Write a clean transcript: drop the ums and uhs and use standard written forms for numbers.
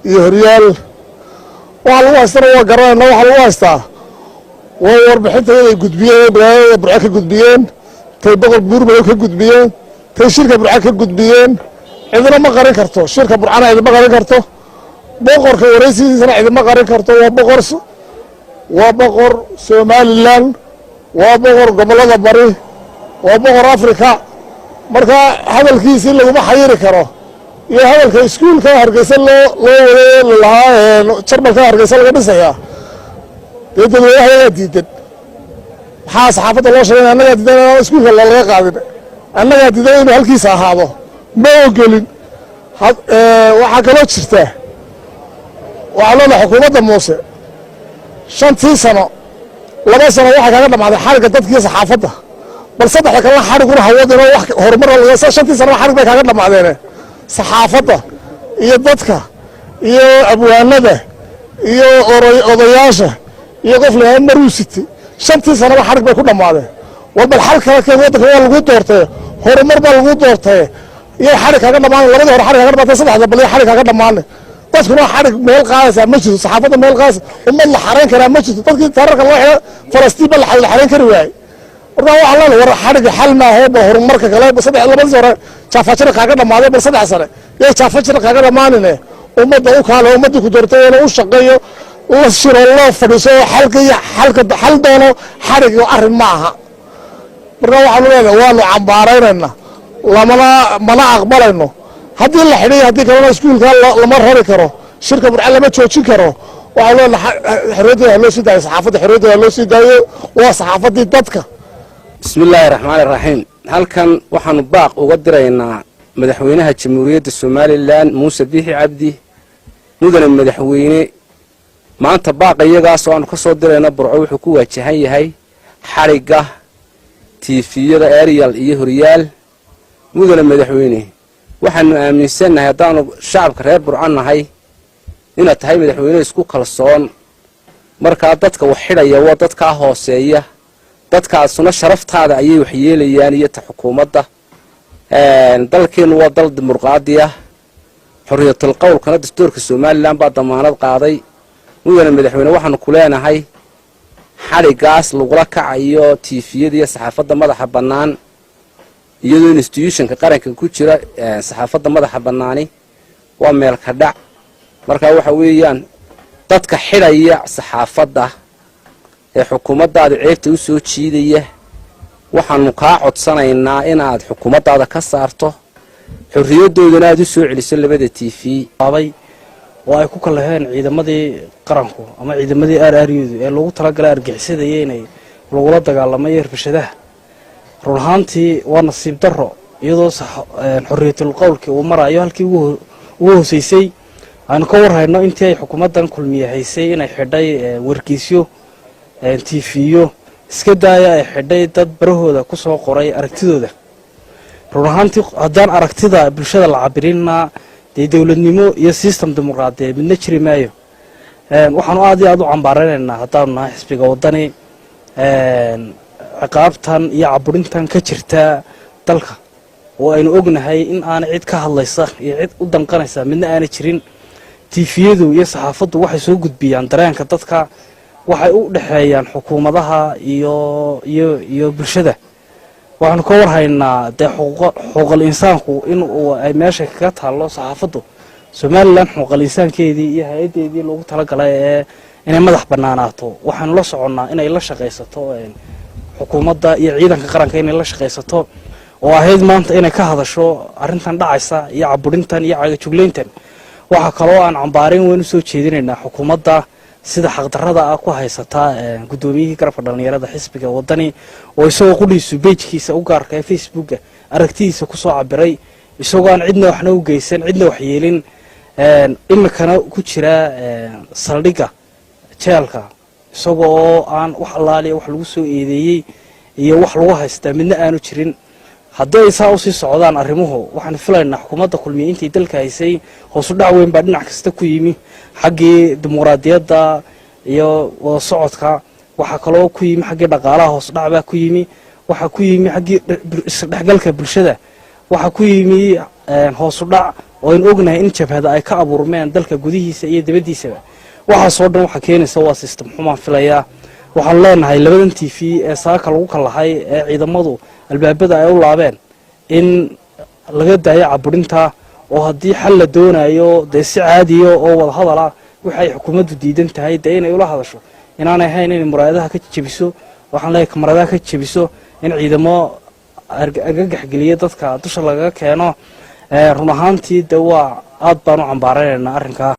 Iyo Horyaal waxaa lagu haystana waa garanayna. Waxaa lagu haystaa waa warbixinta inay gudbiyeen, magaalada Burco ka gudbiyeen, tay Boqor Buurmadow ka gudbiyeen, tay shirka Burco ka gudbiyeen. Cidina ma qarin karto shirka Burcana, cidima qarin karto boqorka waraysigiisana, cidima qarin karto. Waa boqor, waa boqor Somaliland, waa boqor gobollada bari, waa boqor Africa. Marka hadalkiisii laguma xayiri karo. Iyo hadalka iskuulka Hargeysa loo waday, lalahaa Jarmalka Hargeysa laga dhisayaa, dee dadweynaha ayagaa diidan. Maxaa saxaafadda loo sheegay? Annagaa diidan inaan iskuulka lolaga qaadin, annagaa diidan inuu halkiisa ahaado, ma ogolin. Waxaa kaloo jirta, waxaa leenahay xukuumadda Muuse, 5-tii sano 2 sano waxaa kaga dhamaaday xarigga dadkiiyo saxaafadda, bal saddexda kalena xariguna hawadino wax horumar. 5-tii sanaba xarig bay kaaga dhamaadeene. Saxaafadda iyo dadka iyo abwaanada iyo odayaasha iyo qof lahaa maruu sitay, 5-tii sanaba xarig bay ku dhammaadeen. War bal xal kala keen waddanka, waa lagu doortay, horumar baa lagu doortay. Iyo xarig kaaga dhamaan, labadii hore xarig kaaga dhamaatay, saddexda bal iyo xarig kaaga dhamaane. Dadkuna xarig meel qaadaysaa ma jirto, saxaafadda meel qaadaysa, ummad la xarayn karaa ma jirto. Dadkii taararka loo xidhay Falastiin ba la xarayn kari waayey. Marka waxaa leedahay, war xariga xal maahe, bal horumarka kale. Saddex labadii hore jaafajira kaaga dhamaaday, bal 3 sane yay jaafajira kaaga dhamaanine. Ummadda u kaale, ummaddii ku doortay u shaqeeyo, la shiro, loo fadhiiso, xalka iyo xalka xal doono. Xarig arrin ma aha. Marka waxaanu leenahay, waanu cambaaraynayna, lamana mana aqbalayno. Haddii la xidhiy, haddii kalena iskuulka lama rari karo, shirka Burce lama joojin karo. Waxaanu leenahay, xorriyaddeeda ha loo sii daayo saxaafadda, xorriyaddeeda ha loo sii daayo, waa saxaafaddii dadka. Bismi illaahi raxmaani raxiim. Halkan waxaanu baaq uga diraynaa madaxweynaha Jamhuuriyadda Somaliland, Muuse Biixi Cabdi. Mudane madaxweyne, maanta baaqa iyagaas oo aanu ka soo dirayno Burco wuxuu ku waajahan yahay xadhigga TV-yada Ariel iyo Horyaal. Mudane madaxweyne, waxaanu aaminsannahay, haddaanu shacabka reer Burco nahay, inaad tahay madaxweyne isku kalsoon. Markaa dadka wax xidhaya waa dadkaa hooseeya, dadkaasuna sharaftaada ayay waxyeelayaan iyo ta xukuumadda. Dalkeennu waa dal dimuqraadi ah, xorriyatul qowlkana dastuurka Somaliland baa damaanad qaaday. Mudane madaxweyne, waxaanu ku leenahay, xadhiggaas lagula kacayo TV-yada iyo saxaafadda madaxa bannaan, iyadoo institution-ka qaranka ku jira saxaafadda madaxa bannaani, waa meelka dhac. Marka waxa weeyaan, dadka xidhaya saxaafadda ee xukuumaddaada ceebta u soo jiidaya, waxaanu kaa codsanaynaa inaad xukuumaddaada ka saarto, xorriyadoodana aad u soo celiso labada TV. Abay oo ay ku kalaheen ciidamadii qaranku ama ciidamadii RRU-du ee loogu talagalay argixisada iyo inay lagula dagaalamay rabshadaha. Run ahaantii waa nasiib darro, iyadoo xorriyatul qowlkii uu marayo halkii ugu hooseysay. Aynu ka warhayno intii ay xukuumaddan Kulmiye haysay inay xidhay wargeysyo, TV-yo, iska daaya ay xidhay dad barahooda kusoo qoray aragtidooda. Run ahaantii, haddaan aragtida bulshada la cabirinna, dee dowladnimo iyo system dimuqraadiyeed midna jiri maayo. Waxaanu aad iyo aad u cambaaraynaynaa, haddaanu nahay xisbiga Waddani, ciqaabtan iyo caburintan ka jirta dalka, oo aynu ognahay in aanay cid ka hadlaysa iyo cid u danqanaysa midna aanay jirin. TV-yadu iyo saxaafaddu waxay soo gudbiyaan dareenka dadka, waxay u dhexeeyaan xukuumadaha iyo bulshada. Waxaanu ka warhaynaa dee xuquuqal insaanku in uu ay meesha kaga taallo saxaafaddu. Somaliland xuquuqal insaankeedii iyo hay-addeedii loogu talagalay ee inay madax bannaanaato, waxaanu la soconnaa inay la shaqaysato xukuumadda iyo ciidanka qaranka, inay la shaqaysato oo ahayd maanta inay ka hadasho arrintan dhacaysa iyo caburintan iyo cagajuglayntan. Waxaa kaloo aan cambaareyn weyn usoo jeedinaynaa xukuumadda sida xaqdarrada ah ku haysata guddoomiyihii garabka dhallinyarada xisbiga Wadani, oo isagoo qudhiisu page-kiisa u gaarka ee Facebooka aragtidiisa kusoo cabiray, isagoo aan cidna waxna u geysan, cidna wax yeelin, imikana ku jira saldhigga jeelka, isagoo oo aan wax allaaliya wax lagu soo eedeeyey iyo wax lagu haystaa midna aanu jirin. Haddii ay saa usii socdaan arrimuhu, waxaan filaynaa xukuumadda Kulmiye intay dalka haysay hoosu dhac weyn baa dhinac kasta ku yimi, xaggii dimuqraadiyadda iyo wada socodka. Waxaa kaloo ku yimi xaggii dhaqaalaha, hoos dhac baa ku yimi. Waxaa ku yimi xaggii isdhexgalka bulshada, waxaa ku yimi hoosu dhac. Oo aynu ognahay in jabhada ay ka abuurmeen dalka gudihiisa iyo dibaddiisaba. Waxaasoo dhan waxaa keenaysa waa system xumaan filayaa. Waxaanu leenahay labadan TV ee saaka lagu kallahay ee ciidamadu albaabada ay u laabeen in laga daayo caburinta, oo haddii xal la doonayo dee si caadiya oo wadahadala waxay xukuumaddu diidan tahay dee inay ula hadasho, inaanay ahayn inay muraayadaha ka jebiso. Waxaan leeyahay kamaradaha ka jebiso, in ciidamo argagax geliya dadka dusha lagaga keeno. Run ahaantii dee waa aad baan u cambaaraynaynaa arrinkaa.